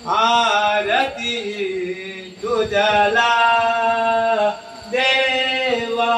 आरती तुझला देवा।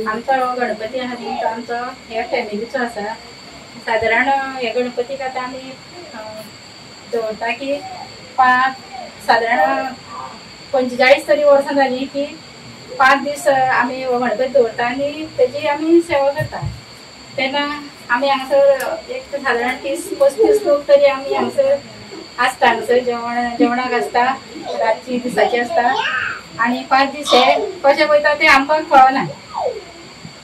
आमचो गणपती आहा न्ही तो आमचो ह्या फॅमिलीचो आसा। सादारण ह्या गणपतीक आतां आमी दवरता की पांच सादारण 45 तरी वर्सां जालीं की 5 दीस आमी हो गणपती दवरता आनी तेजी आमी सेवा करता। तेन्ना आमी हांगासर एक सादारण 30-35 लोक तरी आमी हांगासर आसता, हांगासर जेवणाक आसता, रातची दिसाची आसता आनी 5 दीस हे कशे वयता ते आमकां कळना।